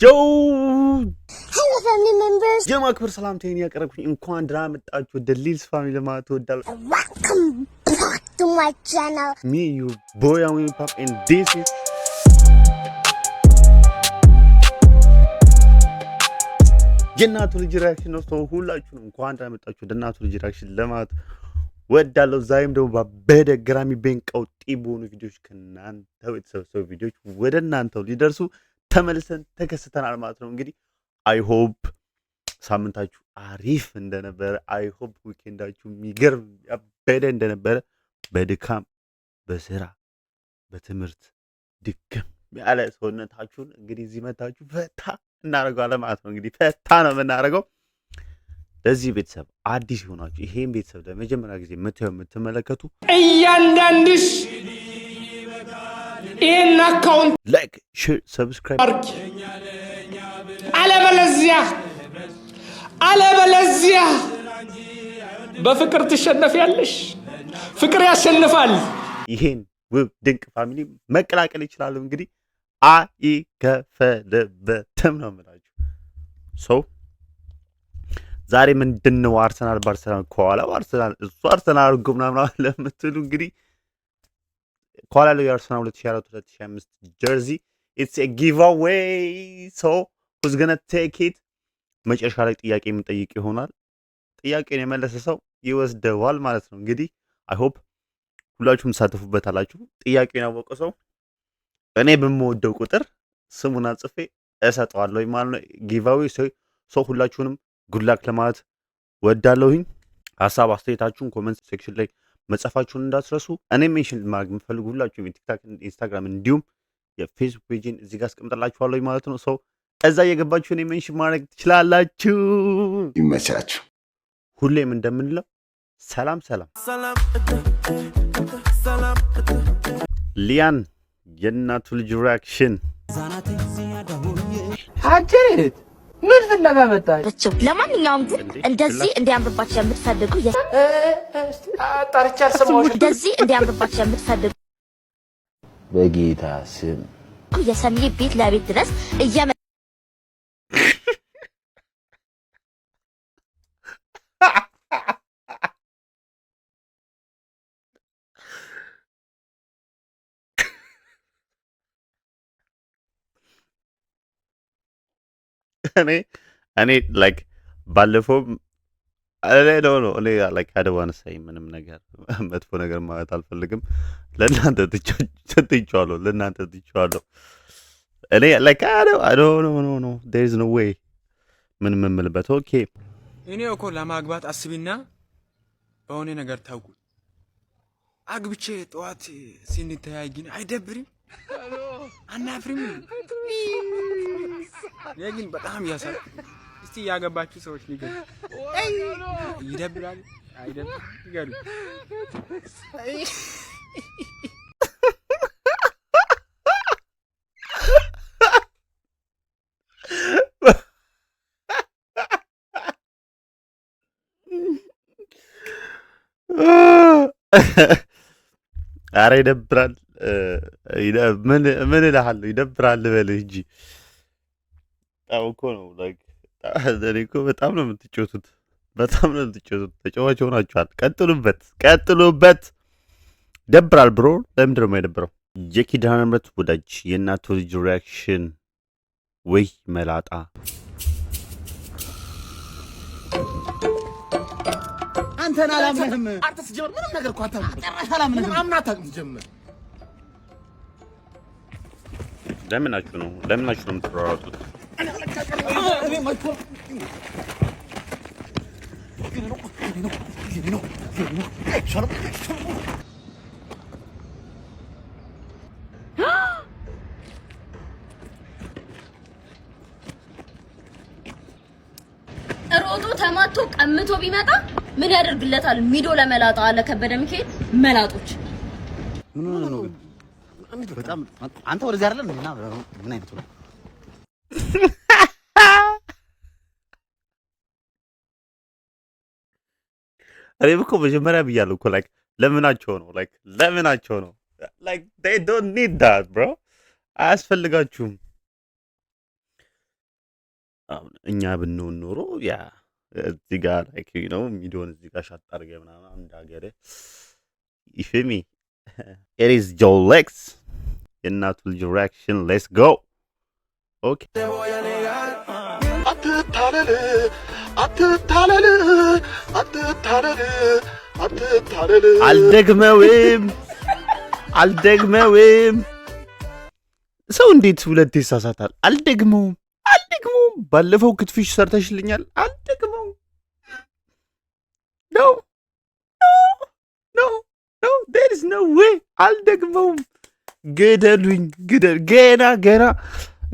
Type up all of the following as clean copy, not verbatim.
Yo. Hello, family members. የማክበር ሰላምታዬን ያቀረብኩኝ እንኳን ደህና መጣችሁ ወደ ሊልስ family ለማለት እወዳለሁ። Welcome back to my channel. Me, your boy Amin Pap, and this is የእናቱ ልጅ reaction ነው። ሰው ሁላችሁንም እንኳን ደህና መጣችሁ ወደ እናቱ ልጅ reaction ለማለት ወዳለሁ። ዛሬም ደግሞ ባበደ ገራሚ ቤን ቀውጢ በሆኑ ቪዲዮዎች ከእናንተው የተሰበሰቡ ቪዲዮዎች ወደ እናንተው ሊደርሱ ተመልሰን ተከስተናል ማለት ነው። እንግዲህ I hope ሳምንታችሁ አሪፍ እንደነበረ፣ I hope weekend ኣችሁ የሚገርም ያበደ እንደነበረ፣ በድካም በስራ በትምህርት ድክም ያለ ሰውነታችሁን እንግዲህ እዚህ መታችሁ ፈታ እናደርገዋለን ማለት ነው። እንግዲህ ፈታ ነው የምናደርገው። ለዚህ ቤተሰብ አዲስ የሆናችሁ፣ ይሄን ቤተሰብ ለመጀመሪያ ጊዜ የምታዩ የምትመለከቱ እያንዳንድሽ ይህን account like፣ share፣ subscribe አርጊ። አለበለዚያ በፍቅር ትሸነፊያለሽ። ፍቅር ያሸንፋል። ይሄን ውብ ድንቅ family መቀላቀል ይችላሉ። እንግዲህ አይከፈልበትም ነው የምላችሁ። So ዛሬ ምንድን ነው አርሰናል በአርሰናል ከኋላው አርሰናል እሱ አርሰናል አድርጎ ምናምን ለምትሉ እንግዲህ ከኋላ ያለው የአርሰናል 2004 2005 jersey, it's a giveaway. So who's gonna take it? መጨረሻ ላይ ጥያቄ የምንጠይቅ ይሆናል። ጥያቄን የመለሰ ሰው ይወስደዋል ማለት ነው። እንግዲህ I hope ሁላችሁም ትሳተፉበታላችሁ። ጥያቄውን ያወቀ ሰው እኔ በምወደው ቁጥር ስሙን አጽፌ እሰጠዋለሁ ማለት ነው። Giveaway ሰው ሁላችሁንም good luck ለማለት ወዳለሁኝ። ሀሳብ አስተያየታችሁን comment section ላይ መጻፋችሁን እንዳትረሱ። እኔ mention ማድረግ የምፈልጉ ሁላችሁም የቲክታክ፣ ኢንስታግራም እንዲሁም የፌስቡክ page ን እዚህ ጋር አስቀምጥላችኋለሁ ማለት ነው። So እዛ እየገባችሁ እኔ mention ማድረግ ትችላላችሁ። ይመቻችሁ። ሁሌም እንደምንለው ሰላም ሰላም። ሊያን የእናቱ ልጅ reaction። አጀሬት ምን ፍለጋ መጣች? ለማንኛውም ግን እንዴ? እንደዚህ እንዲያምርባቸው የምትፈልጉ ጠርቻ አልሰማሁሽም። እንደዚህ እንዲያምርባቸው የምትፈልጉ በጌታ ስም የሰሚዬ ቤት ለቤት ድረስ እኔ like ባለፈው እኔ no እኔ like I don't wanna say ምንም ነገር መጥፎ ነገር ማለት አልፈልግም። ለእናንተ ትቼዋለሁ፣ ለእናንተ ትቼዋለሁ። እኔ like I don't, no, no, no, there is no way ምን የምምልበት okay። እኔ እኮ ለማግባት አስቢና በሆነ ነገር ታውቁ አግብቼ ጠዋት ስንተያይ ግን አይደብርም? አናፍርም? እኔ ግን በጣም ያሳል። እስቲ ያገባችሁ ሰዎች ንገሩ። ይደብራል? አይደብርም? ንገሩ። አረ ይደብራል። ምን እልሃለሁ? ይደብራል ልበልህ እንጂ በጣም እኮ ነው። Like እኔ እኮ በጣም ነው የምትጮቱት፣ በጣም ነው የምትጮቱት። ተጫዋች ሆናችኋል። ቀጥሉበት፣ ቀጥሉበት። ይደብራል bro። ለምንድን ነው የማይደብረው? የኪዳነ ምሕረት ወዳጅ የእናቱ ልጅ reaction። ወይ መላጣ! አንተን አላምንህም። አንተ ስትጀምር ምንም ነገር እኮ አታምንም። ጭራሽ አላምንህም። ምንም አምነህ አታውቅም ስትጀምር። ለምናችሁ ነው ለምናችሁ ነው የምትሯሯጡት? እኔ መጥቶ የኔ ነው የኔ ነው የኔ ነው አይቻልም አይቻልም። ሮጦ ተማቶ ቀምቶ ቢመጣ ምን ያደርግለታል? ሚዶ ለመላጣ አለ ከበደ ሚካኤል። መላጦች። ምን ሆነህ ነው ግን? በጣም አንተ ወደዚህ አይደለም እና ምን አይነቱ ነው? እኔም እኮ መጀመሪያ ብያለሁ እኮ like ለምናቸው ነው፣ like ለምናቸው ነው። Like they don't need that, bro። አያስፈልጋችሁም። አሁን እኛ ብንሆን ኖሮ yeah፣ እዚህ ጋር like ሚዲዮን እዚህ ጋር ሻጥ አድርገህ ምናምን አንድ ሀገር you feel me? It is ጆሌክስ የእናቱ ልጅ reaction። Let's go, okay። አትታለል፣ አትታለል፣ አትታለል፣ አትታለል። አልደግመውም፣ አልደግመውም። ሰው እንዴት ሁለት ይሳሳታል? አልደግመውም፣ አልደግመውም። ባለፈው ክትፊሽ ሰርተሽልኛል። አልደግመውም። No, no, no, there is no way። አልደግመውም። ግደሉኝ፣ ግደል። ገና ገና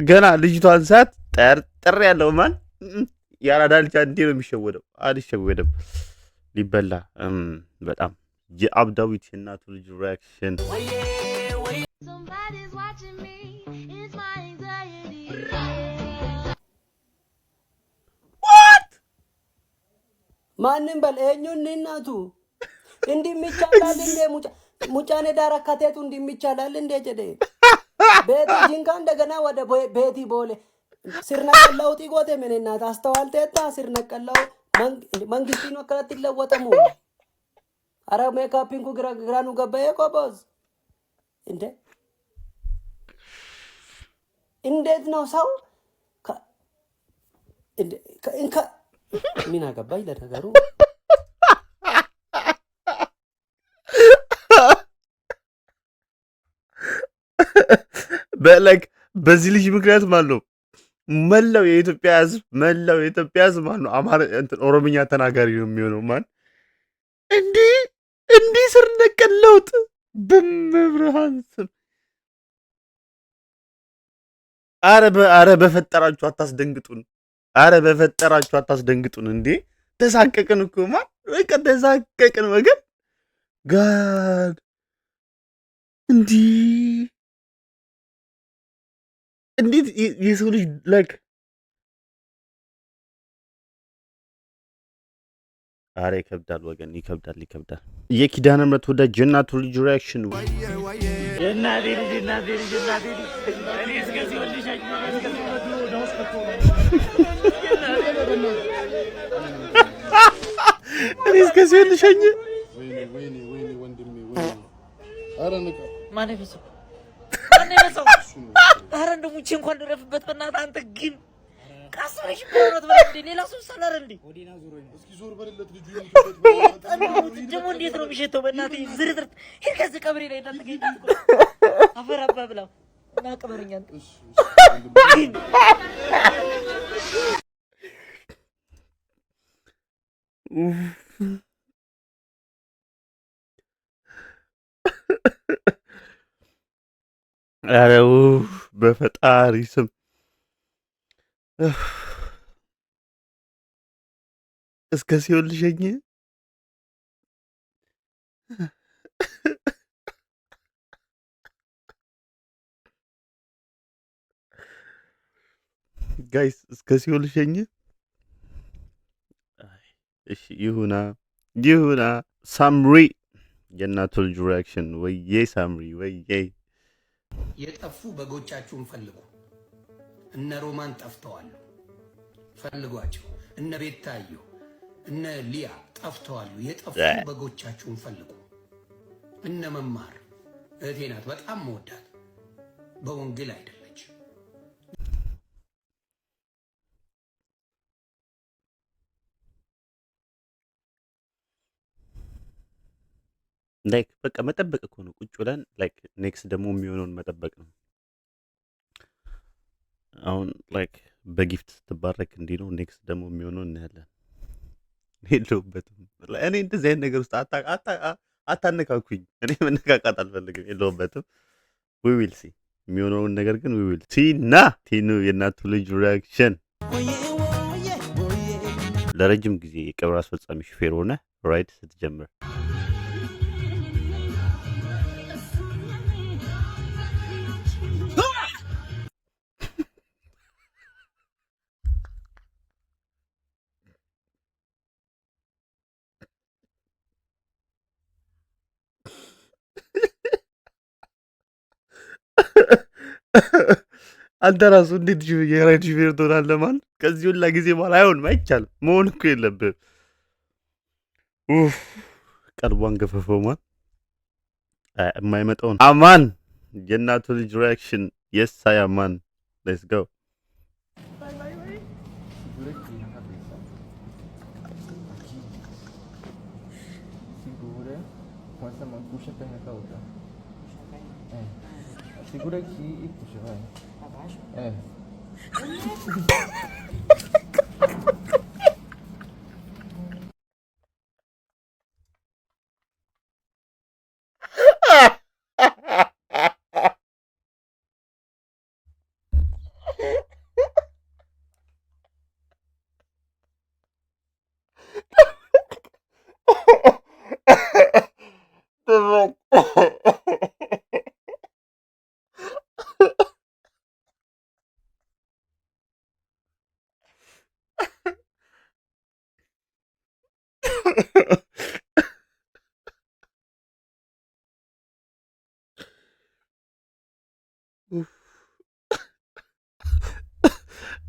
ገና ልጅቷን ሳት ጠርጥር ያለው ማን የአራዳ ልጅ እንዴ ነው የሚሸወደው? አልሸወደም። ሊበላ በጣም የአብዳዊት የእናቱ ልጅ reaction። Somebody's watching me. It's my anxiety. What? ማንም በል eenyuun እናቱ እንዲህ የሚቻላል እንዴ? ሙጫኔ ዳረካቴቱ እንዲህ የሚቻላል እንዴ? ጀደ ቤቲ ጂንካ እንደገና ወደ ቤቲ ቦሌ ስር ነቀል ለውጥ ጎቴ ምን እናት አስተዋል ቴታ ስር ነቀል ለውጥ መንግስቲኑ akkanatti ለወጠሙ። አረ ሜካፒንኩ ግራኑ ገባዬ ቆቦዝ እንዴ፣ እንዴት ነው ሰው ምን አገባኝ ለነገሩ። በ like በዚህ ልጅ ምክንያት ማለት ነው መላው የኢትዮጵያ ሕዝብ ማለት ነው አማራ እንትን ኦሮምኛ ተናጋሪ ነው የሚሆነው። ማን እንዲህ እንዲህ ስር ነቀል ለውጥ በመብርሃን ስም። አረ በፈጠራችሁ አታስደንግጡን። አረ በፈጠራችሁ አታስደንግጡን። እንዴ ተሳቀቅን እኮ ማን፣ በቃ ተሳቀቅን ወገን። God፣ እንዲህ እንዴት የሰው ልጅ like አረ ይከብዳል ወገን፣ ይከብዳል፣ ይከብዳል። የኪዳነ ምሕረት ወዳጅ የእናቱ ልጅ reaction። የእናቴ ልጅ፣ እናቴ ልጅ፣ እናቴ ልጅ፣ እኔ እስከዚህ ወልሻኝ እኔ እስከዚህ ልሸኝ። ማነው የፈሰው? ማነው የፈሰው? ኧረ እንደው ሙቼ እንኳን ልረፍበት በእናትህ። አንተ ግን ቀስ ብለሽ በእውነት በለው እንዴ፣ ሌላ ሰው ሳላረ እንዴ ደግሞ እንዴት ነው የሚሸተው? በእናትህ ዝርዝር ሂድ ከዚህ ቀብሬ ላይ እንዳትገኝ አፈር አባ ብላ እና ቅበረኛ አንተ ግን። ኡፍ። ኧረ ኡፍ፣ በፈጣሪ ስም እፍ። እስከ ሲኦል ልሸኝ። Guys፣ እስከ ሲኦል ልሸኝ። አይ፣ እሺ ይሁና ይሁና። ሳምሪ የእናቱ ልጅ reaction። ወዬ ሳምሪ ወዬ። የጠፉ በጎቻችሁን ፈልጉ። እነ ሮማን ጠፍተዋል፣ ፈልጓቸው። እነ ቤታዮ እነ ሊያ ጠፍተዋል። የጠፉ በጎቻችሁን ፈልጉ። እነ መማር እህቴ ናት፣ በጣም መወዳት፣ በወንጌል አይደለች። Like በቃ መጠበቅ እኮ ነው። ቁጭ ብለን like next ደግሞ የሚሆነውን መጠበቅ ነው። አሁን like በ gift ስትባረክ እንዲህ ነው። Next ደግሞ የሚሆነው እናያለን። የለሁበትም። እኔ እንደዚህ አይነት ነገር ውስጥ አታነካኩኝ። እኔ መነካካት አልፈልግም። የለሁበትም። We will see የሚሆነውን ነገር ግን we will see። ና ቲኑ የእናቱ ልጅ reaction። ለረጅም ጊዜ የቀብር አስፈጻሚ ሹፌር ሆነ ride ስትጀምር። አንተ ራሱ እንዴት የራይድ ሹፌር ትሆናለህ? ማለት ከዚህ ሁላ ጊዜ በኋላ አይሆንም፣ አይቻልም። መሆን እኮ የለብህም። ኡፍ፣ ቀልቧን ገፈፈው። ማን የማይመጣውን አማን የእናቱ ልጅ reaction። Yes አይ አማን፣ let's go። Segura aqui na cabeça. Aqui. Segura. Com essa mão, puxa a perna com a outra. É. Segura aqui e puxa, vai. Abaixo? É.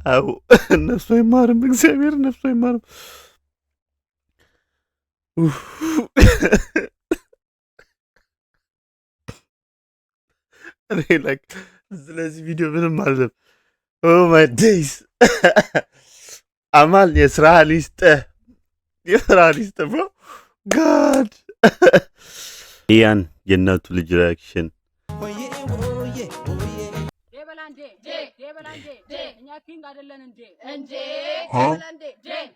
አዎ፣ ነፍሱ አይማርም፣ እግዚአብሔር ነፍሱ አይማርም። ኡፍ። እኔ like ስለዚህ ቪዲዮ ምንም አልልም። Oh my days፣ አማን የስራህን ይስጥህ፣ የስራህን ይስጥህ bro። God ያን የእናቱ ልጅ reaction። እኛ king አይደለን እንዴ? እንዴ?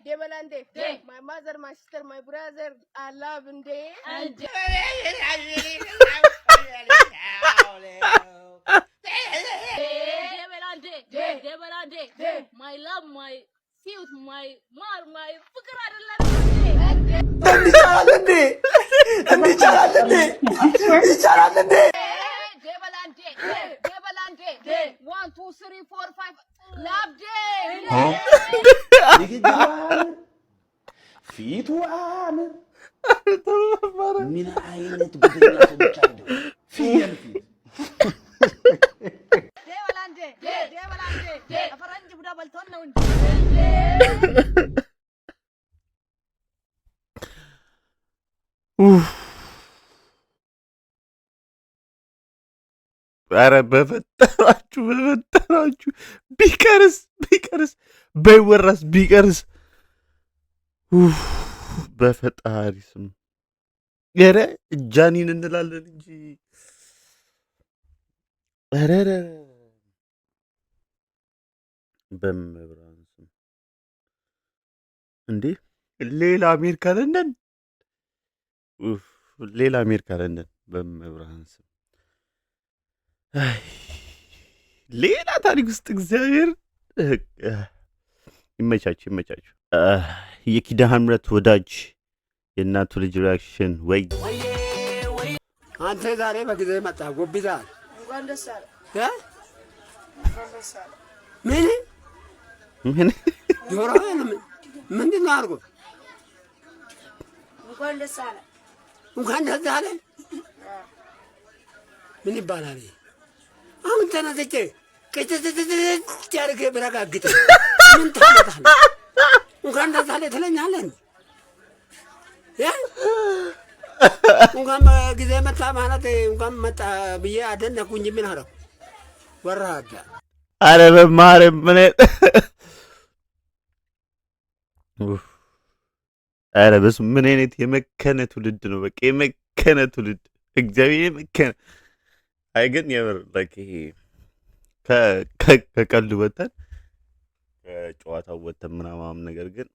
ዴበላንዴ፣ my mother, my sister, my brother, I love እንዴ። እንዴ? ዴበላንዴ፣ ዴበላንዴ፣ my love, my sweet, my ማር, my ፍቅር አይደለን እንዴ? ይቻላል እንዴ? እንዲህ ይቻላል እንዴ? ይቻላል እንዴ? ዴበላንዴ፣ ዴበላንዴ፣ one, two, three, four, five, love ዴ። ንግግሩ አያምር፣ ፊቱ አያምር። ምን አይነት ጉደኛ ሰው ብቻ እንደው ፍየል ፊት። ዴበላንዴ፣ ዴበላንዴ፣ ፈረንጅ ቡዳ በልቶን ነው እንጂ። ኡፍ። ኧረ በፈጠራችሁ፣ በፈጠራችሁ፣ ቢቀርስ፣ ቢቀርስ፣ ባይወራስ ቢቀርስ። ኡፍ፣ በፈጣሪ ስም፣ ኧረ ጃኒን እንላለን እንጂ፣ ኧረ ኧረ በመብራን ስም እንዴ፣ ሌላ አሜሪካ ለንደን፣ ኡፍ፣ ሌላ አሜሪካ ለንደን፣ በመብርሃን ስም፣ አይ፣ ሌላ ታሪክ ውስጥ። እግዚአብሔር ይመቻችሁ፣ ይመቻችሁ። የኪዳነ ምሕረት ወዳጅ የእናቱ ልጅ reaction ወይ። አንተ ዛሬ በጊዜ መጣ፣ ጎብዛል። እንኳን ደስ አለ። እ? እንኳን ደስ አለ። ምን? ምን? ጆሮ ምንድን ነው አድርጎ? እንኳን ደስ አለ። እንኳን ደስ አለ ምን ይባላል? ይሄ? አሁን ተነስቼ ቅጭጭጭጭ አድርጌ ብረጋግጥ ምን ታመጣለህ? እንኳን ደስ አለ ትለኛለህ እንዴ? እ? እንኳን በጊዜ መጣ ማለት እንኳን መጣ ብዬ አደነኩ እንጂ ምን አደረኩ? ወራዳ። አረ በማርያም፣ ምን ኡፍ። አረ በስመ፣ ምን አይነት የመከነ ትውልድ ነው! በቃ የመከነ ትውልድ፣ እግዚአብሔር የመከነ። አይ ግን የምር like ይሄ ከቀልዱ ወተን፣ ከጨዋታው ወተን ምናምን ነገር ግን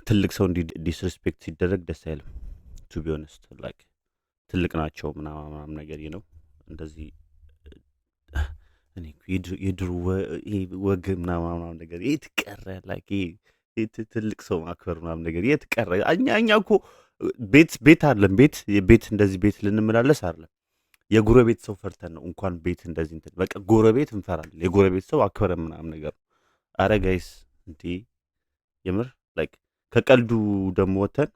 ትልቅ ሰው እንዲህ disrespect ሲደረግ ደስ አይልም። To be honest, like ትልቅ ናቸው ምናምን ምናምን ነገር ነው እንደዚህ። እኔ እኮ የድሮ ይሄ ወግ ምናምን ምናምን ነገር የት ቀረ? Like ይሄ ትልቅ ሰው ማክበር ምናምን ነገር የት ቀረ? እኛ እኮ ቤት ቤት አይደለም፣ ቤት ቤት እንደዚህ ቤት ልንመላለስ አይደለም፣ የጎረቤት ሰው ፈርተን ነው እንኳን ቤት እንደዚህ እንትን በቃ ጎረቤት እንፈራለን። የጎረቤት ሰው አክብረን ምናምን ነገር ነው። አረ guys፣ እንዴ፣ የምር like ከቀልዱ ደግሞ ወተን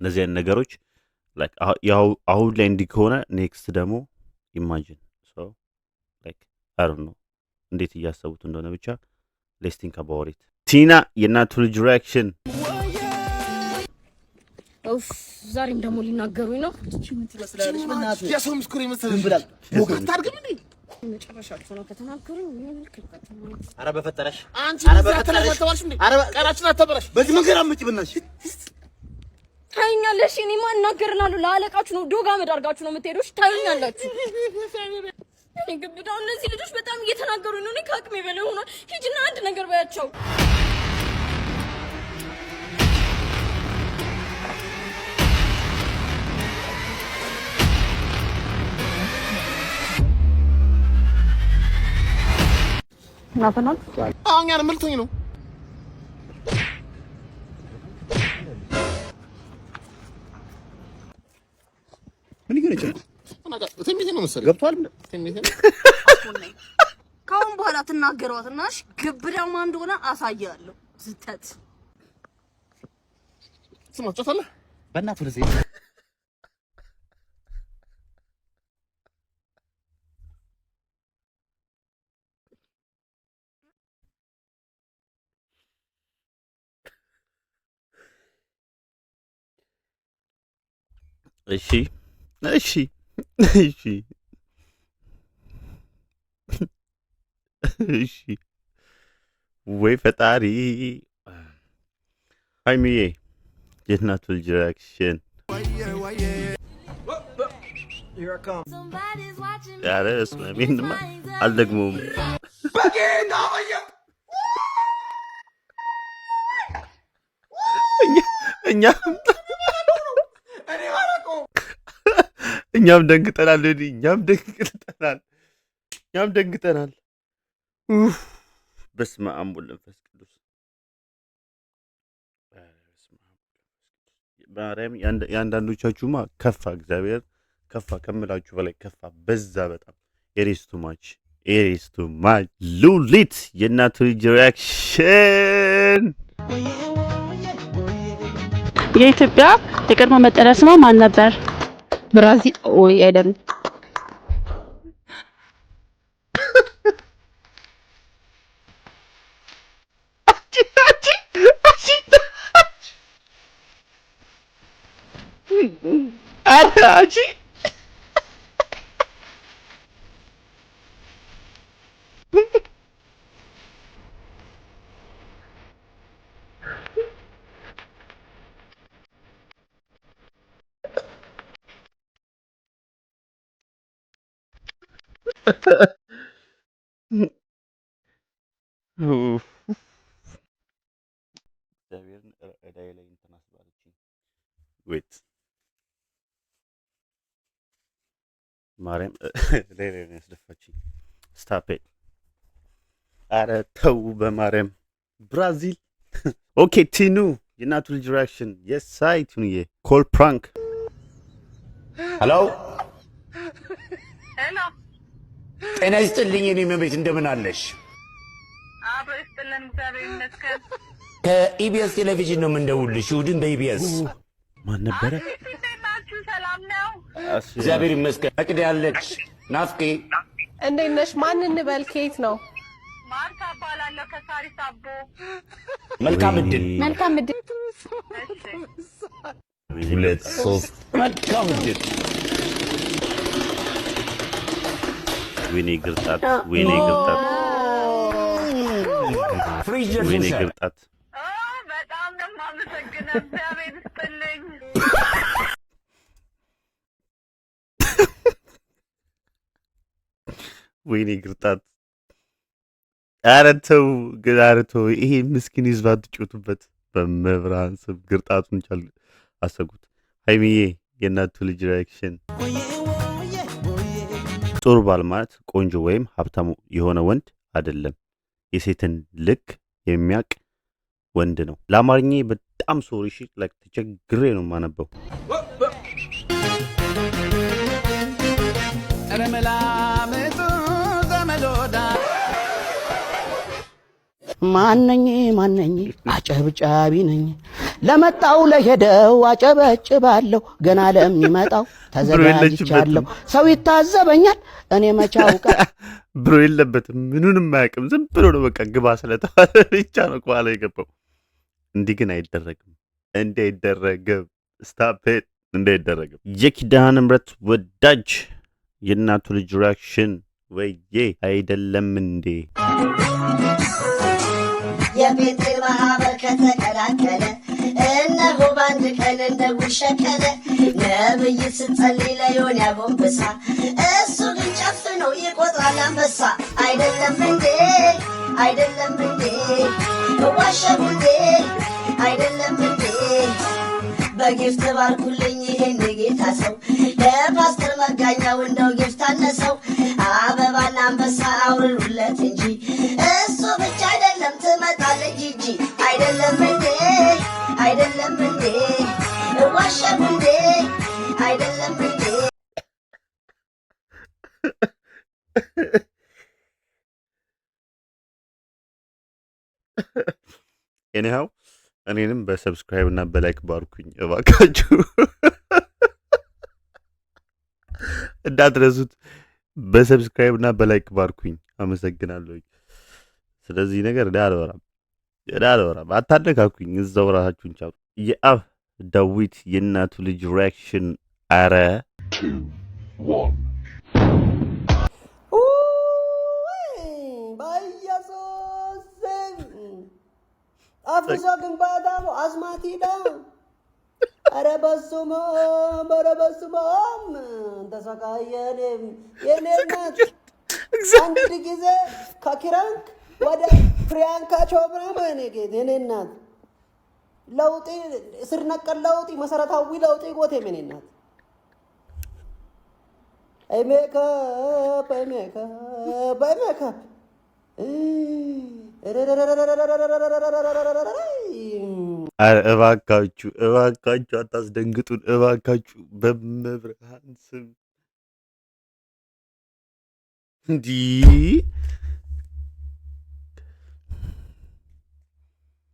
እነዚህ አይነት ነገሮች like ያው አሁን ላይ እንዲህ ከሆነ next ደግሞ imagine so አሩ ነው እንዴት እያሰቡት እንደሆነ ብቻ። Let's think about it። ቲና የእናቱ ልጅ reaction። ኡፍ፣ ዛሬም ደግሞ ሊናገሩኝ ነው። የሰው ምስኩር ይመስልሽ ብላል አታድግም እንዴ? መጨረሻቸው ነው ከተናገሩኝ። ምን ልክልበት ነው? ኧረ በፈጠረሽ! አንቺ ኧረ በዚህ በፈጠረሽ! አተላሽ እንዴ? ኧረ ቀራችን አታበላሽ። በዚህ መንገድ አትመጪ በእናትሽ። ታዩኛለሽ። እኔማ እናገርናለሁ። ለአለቃችሁ ነው ዶግ አመድ አድርጋችሁ ነው የምትሄዱሽ። ታዩኛላችሁ። እኔ ግብዳው እነዚህ ልጆች በጣም እየተናገሩኝ ነው። እኔ ከአቅሜ በላይ ሆኗል። ሂጂና አንድ ነገር በያቸው። አሁን ያን ምልቶኝ ነው። ምን ይገነች ነው? ትንቢቴ ነው መሰለኝ። ገብቷል። ትንቢቴ ነው። ከአሁን በኋላ ትናገሯትና እሺ፣ ግብዳው ማን እንደሆነ አሳያለሁ። ዝተት ስማ ትጫወታለህ? በእናትህ ወደዚህ። እሺ፣ ወይ ፈጣሪ። ሀይሚዬ የእናቱ ልጅ reaction። ኧረ በስመ አብ፣ ይሄንማ አልደግመውም። እኛም ደንግጠናል። እኛም ደንግጠናል። እኛም ደንግጠናል። ኡፍ፣ በስመ አብ ወወልድ ወመንፈስ ቅዱስ። ኧረ በስመ አብ ወወልድ ወመንፈስ ቅዱስ። ማርያም የአንዳንዶቻችሁማ ከፋ፣ እግዚአብሔር ከፋ ከምላችሁ በላይ ከፋ፣ በዛ በጣም። It's too much, it's too much። ሉሊት የእናቱ ልጅ reaction። የኢትዮጵያ የቀድሞ መጠሪያ ስሟ ማን ነበር? ብራዚል ወይ አይደለም። ኧረ አንቺ። ኡፍ። እግዚአብሔርን እዳዬ ላይ እንትን አስባለችኝ። Wait፣ ማርያም እዳዬ ላይ ነው ያስደፋችኝ። Stop it። ኧረ ተው በማርያም፣ ብራዚል። Okay፣ ቲኑ የእናቱ ልጅ reaction። የሳይ ቲኑዬ call prank። Hello፣ ጤና ይስጥልኝ የኔ እመቤት፣ እንደምን አለሽ? አብሮ ይስጥልን፣ እግዚአብሔር ይመስገን። ከኢቢኤስ ቴሌቪዥን ነው የምንደውልሽ፣ እሑድን በኢቢኤስ። ማን ነበረ? እንዴት ናችሁ? ሰላም ነው? እግዚአብሔር ይመስገን። መቅዲ ያለች ናፍቄ። እንዴት ነሽ? ማን እንበል? ከየት ነው? ማርታ እባላለሁ ከሳሪስ አቦ። መልካም እድል። መልካም እድል። ሁለት ሶስት፣ መልካም እድል። ወይኔ ግርጣት፣ ወይኔ ግርጣት፣ ፍሪጅ ወይኔ ደርሶሻል። ግርጣት። በጣም ነው የማመሰግነው። እግዚአብሔር ይስጥልኝ። ወይኔ ግርጣት። ኧረ ተው ግን፣ ኧረ ተው። ይሄ ምስኪን ህዝብ አትጮቱበት። በመብርሃን ስም ግርጣቱን ቻል አሰጉት። ሀይሚዬ የእናቱ ልጅ reaction። ጥሩ ባል ማለት ቆንጆ ወይም ሀብታም የሆነ ወንድ አይደለም፣ የሴትን ልክ የሚያውቅ ወንድ ነው። ለአማርኛ በጣም sorry እሺ፣ like ተቸግሬ ነው የማነበው። ማነኝ ማነኝ? አጨብጫቢ ነኝ። ለመጣው ለሄደው አጨበጭባለሁ። ገና ለሚመጣው ተዘጋጅቻለሁ። ሰው ይታዘበኛል፣ እኔ መቼ አውቃ Bro የለበትም፣ ምኑንም አያውቅም። ዝም ብሎ ነው በቃ ግባ ስለተባለ ብቻ ነው ከኋላ የገባው። እንዲህ ግን አይደረግም፣ እንዲህ አይደረግም። Stop it፣ እንዲህ አይደረግም። የኪዳነ ምሕረት ወዳጅ የእናቱ ልጅ reaction ወዬ አይደለም እንዴ? የጴንጤ ማህበር ከተቀላቀለ እነሆ በአንድ ቀን እንደ ጉድ ሸቀለ። ነብይ ስትጸልይ ለዮን ያጎንብሳ፣ እሱ ግን ጨፍኖ ይቆጥራል አንበሳ። አይደለም እንዴ? አይደለም እንዴ? ዋሸሁ እንዴ? አይደለም እንዴ? በ gift ባርኩልኝ ይሄን የጌታ ሰው፣ ለፓስተር መጋኛው እንደው gift አነሰው። አበባና አንበሳ አውርዱለት እንጂ እሱ ብቻ አይደለም ትመጣለች ጂጂ። አይደለም እንዴ? አይደለም እንዴ? ዋሸሁ እንዴ? አይደለም እንዴ? Anyhow እኔንም በ subscribe እና በ like ባርኩኝ እባካችሁ፣ እንዳትረሱት። በ subscribe እና በ like ባርኩኝ። አመሰግናለሁ። ስለዚህ ነገር እኔ አላወራም፣ እኔ አላወራም። አታነካኩኝ፣ እዛው ራሳችሁን ቻሉ። የአብ ዳዊት የእናቱ ልጅ reaction አረ በኢየሱስ ስም አፍርሶ ግንባታ ነው። አዝማቲ ዳ ኧረ በስመ አብ፣ ኧረ በስመ አብ ተሰቃየን። የኔ እናት አንድ ጊዜ ከክራንክ ወደ ፕሪያንካ ቾፕራ የኔ ጌት የኔ እናት ለውጢ ስር ነቀል ለውጢ መሰረታዊ ለውጢ ጎቴ የኔ እናት ሜካፕ ሜካፕ ሜካፕ። ኧረ እባካችሁ እባካችሁ አታስደንግጡን፣ እባካችሁ በመብርሃን ስም። እንዲህ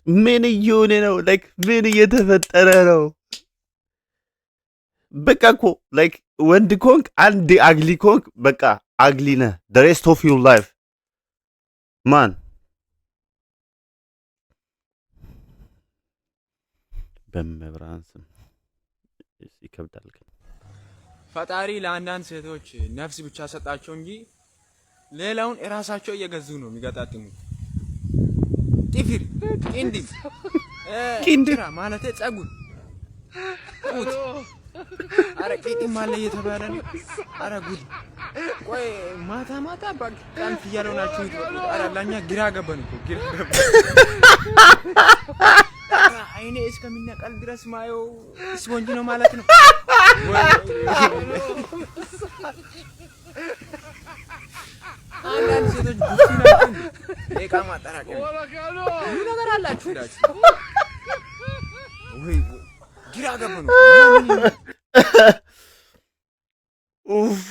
ምን እየሆነ ነው? Like ምን እየተፈጠረ ነው? በቃ እኮ like ወንድ ኮንክ አንድ ugly ኮንክ በቃ ugly ነህ the rest of your life, man። በመብርሃን ስም ይከብዳል ግን። ፈጣሪ ለአንዳንድ ሴቶች ነፍስ ብቻ ሰጣቸው እንጂ ሌላውን እራሳቸው እየገዙ ነው የሚገጣጥሙት። ጥፍር፣ ቅንድብ፣ ቅንድብ። ጭራ ማለት ጸጉር፣ ጡት፣ አረ ቂጥም አለ እየተባለ ነው። አረ ጉድ! ቆይ ማታ ማታ በቀን ፍየል ሆናችሁ የምትበሉት? አረ ለእኛ ግራ ገባን እኮ፣ ግራ ገባን። ኧረ አይኔ እስከሚነቀል ድረስ ማየው ስፖንጅ ነው ማለት ነው። አንዳንድ ሴቶች ቡፊ ናቸው እንዴ? የዕቃ ማጠራቀሚያ ብዙ ነገር አላችሁ ሄዳችሁ። ወይ ወይ፣ ግራ ገባን እኮ። ኡፍ።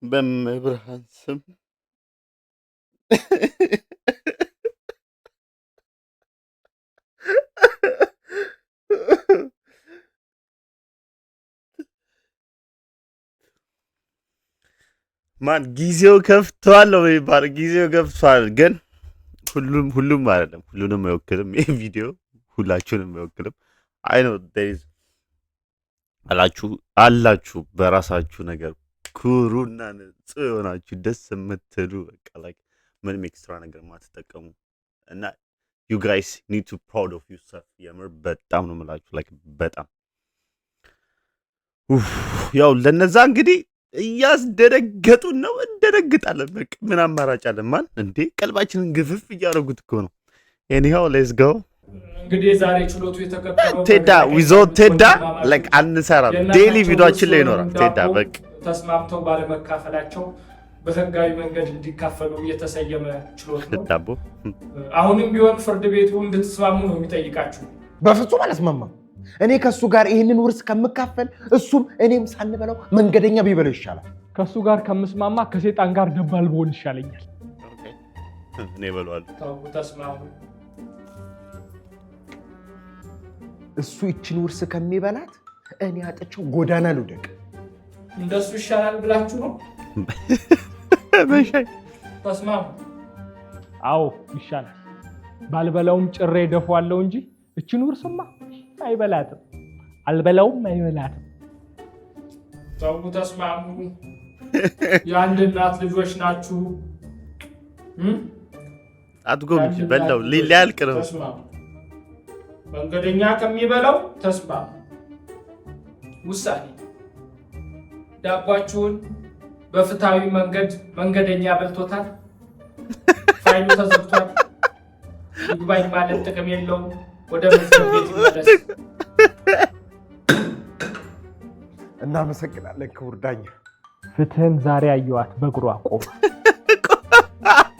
በመብርሃን ስም። Man ጊዜው ከፍቷል ነው የሚባለው። ጊዜው ከፍቷል፣ ግን ሁሉም ሁሉም አይደለም፣ ሁሉንም አይወክልም። ይህ ቪዲዮ ሁላችሁንም አይወክልም። I know there is አላችሁ አላችሁ በራሳችሁ ነገር ኩሩና ንጹህ የሆናችሁ ደስ የምትሉ በቃ like ምንም extra ነገር ማትጠቀሙ እና you guys need to proud of yourself። የምር በጣም ነው የምላችሁ፣ like በጣም ኡፍ። ያው ለነዛ እንግዲህ እያስደነገጡን ነው፣ እንደነግጣለን። በቃ ምን አማራጭ አለን? Man እንዴ ቀልባችንን ግፍፍ እያደረጉት እኮ ነው። Anyhow, let's go. እንግዲህ የዛሬ ችሎቱ የተከበረው ቴዳ without ቴዳ like አንሰራም። Daily ቪዲዮችን ላይ ይኖራል ቴዳ በቃ። ተስማምተው ባለመካፈላቸው በህጋዊ መንገድ እንዲካፈሉ የተሰየመ ችሎት ነው። ዳቦ። አሁንም ቢሆን ፍርድ ቤቱ እንድትስማሙ ነው የሚጠይቃችሁ። በፍጹም አልስማማም። እኔ ከእሱ ጋር ይህንን ውርስ ከምካፈል እሱም እኔም ሳንበላው መንገደኛ ቢበላው ይሻላል። ከእሱ ጋር ከምስማማ ከሴጣን ጋር ደባል ብሆን ይሻለኛል። እኔ እበለዋለሁ። ተው፣ ተስማሙ። እሱ ይችን ውርስ ከሚበላት እኔ አጥቼው ጎዳና ልውደቅ። እንደሱ ይሻላል ብላችሁ ነው? በሻይ ተስማሙ። አዎ ይሻላል። ባልበላውም ጭሬ ደፏለሁ እንጂ እችን ውርስማ አይበላትም። አልበላውም አይበላትም። ተው ተስማሙ። የአንድ እናት ልጆች ናችሁ። አትጎምጅ፣ በላው ሊያልቅ ነው። ተስማሙ። መንገደኛ ከሚበላው ተስማሙ። ውሳኔ፣ ዳቧችሁን በፍትሐዊ መንገድ መንገደኛ በልቶታል። ፋይሉ ተዘግቷል። ይግባኝ ማለት ጥቅም የለውም። ወደ መዝገብ ቤት ይመለስ። እናመሰግናለን ክቡር ዳኛ። ፍትህን ዛሬ አየዋት በእግሯ ቆማ።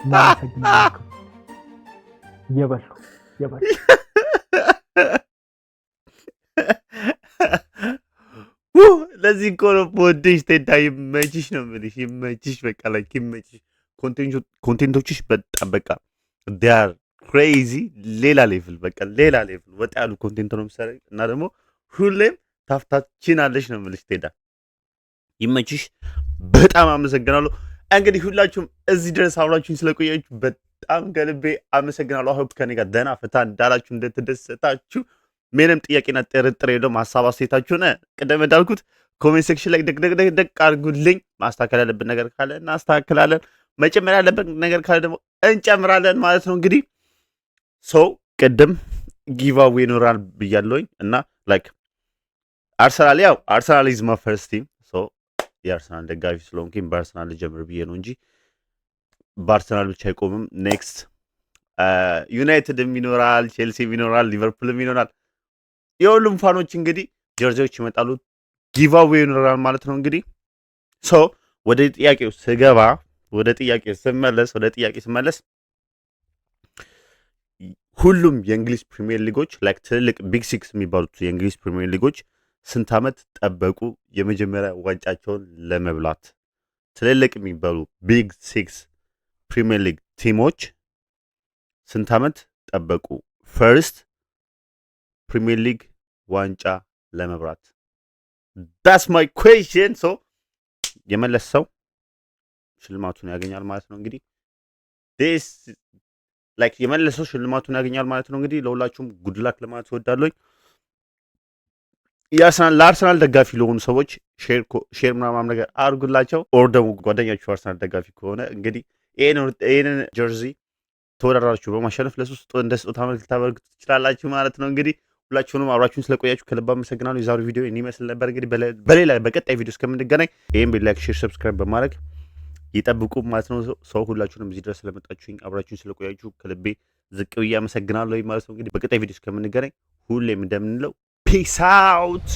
እናመሰግናለን። እየበሉ እየበሉ። ለዚህ እኮ ነው የምወድሽ ቴዳ፣ ይመችሽ ነው የምልሽ። ይመችሽ፣ በቃ like ይመችሽ። Content ኦችሽ በጣም በቃ they are crazy፣ ሌላ level፣ በቃ ሌላ level ወጣ ያሉ content ነው የምትሰሪው እና ደግሞ ሁሌም ታፍታችናለሽ ነው የምልሽ ቴዳ፣ ይመችሽ። በጣም አመሰግናለሁ። እንግዲህ ሁላችሁም እዚህ ድረስ አብራችሁኝ ስለቆያችሁ በጣም ከልቤ አመሰግናለሁ። I hope ከኔ ጋር ደህና ፈታ እንዳላችሁ፣ እንደተደሰታችሁ ምንም ጥያቄና ጥርጥር የለውም። ሀሳብ አስተያየታችሁን ቅደም እንዳልኩት comment section ላይ ደቅ ደቅ አድርጉልኝ። ማስተካከል ያለብን ነገር ካለ እናስተካክላለን። መጨመር ያለብን ነገር ካለ ደግሞ እንጨምራለን ማለት ነው። እንግዲህ so ቅድም giveaway ይኖራል ብያለሁኝ እና like አርሰናል፣ ያው አርሰናል is my first team፣ የአርሰናል ደጋፊ ስለሆንኩኝ በአርሰናል ልጀምር ብዬ ነው እንጂ በአርሰናል ብቻ አይቆምም። Next ዩናይትድም ይኖራል፣ ቼልሲም ይኖራል፣ ሊቨርፑልም ይኖራል። የሁሉም fan ኦች እንግዲህ jersey ዎች ይመጣሉ፣ giveaway ይኖራል ማለት ነው። እንግዲህ so ወደ ጥያቄው ስገባ፣ ወደ ጥያቄው ስመለስ ሁሉም የእንግሊዝ ፕሪሚየር ሊጎች like ትልልቅ big six የሚባሉት የእንግሊዝ ፕሪሚየር ሊጎች ስንት ዓመት ጠበቁ የመጀመሪያ ዋንጫቸውን ለመብላት? ትልልቅ የሚባሉ big six ፕሪሚየር ሊግ team ኦች ስንት ዓመት ጠበቁ first ፕሪሚየር ሊግ ዋንጫ ለመብላት? That's my question። So የመለሰ ሰው ሽልማቱን ያገኛል ማለት ነው። እንግዲህ this like የመለሰው ሽልማቱን ያገኛል ማለት ነው። እንግዲህ ለሁላችሁም good luck ለማለት እወዳለሁኝ። ለአርሰናል ደጋፊ ለሆኑ ሰዎች share ምናምን ነገር አድርጉላቸው። Or ደግሞ ጓደኛችሁ አርሰናል ደጋፊ ከሆነ እንግዲህ ይህንን jersey ተወዳድራችሁ በማሸነፍ ለሱ እንደ ስጦታ መልክ ልታበረክቱ ትችላላችሁ ማለት ነው። እንግዲህ ሁላችሁንም አብራችሁን ስለቆያችሁ ከልብ አመሰግናለሁ። የዛሬው ቪዲዮ ይህን ይመስል ነበር። እንግዲህ በሌላ በቀጣይ ቪዲዮ እስከምንገናኝ ይህን like፣ share፣ subscribe በማድረግ ይጠብቁ ማለት ነው። So ሁላችሁንም እዚህ ድረስ ስለመጣችሁኝ፣ አብራችሁን ስለቆያችሁ ከልቤ ዝቅ ብዬ አመሰግናለሁ ማለት ነው። እንግዲህ በቀጣይ ቪዲዮ እስከምንገናኝ ሁሌም እንደምንለው peace out።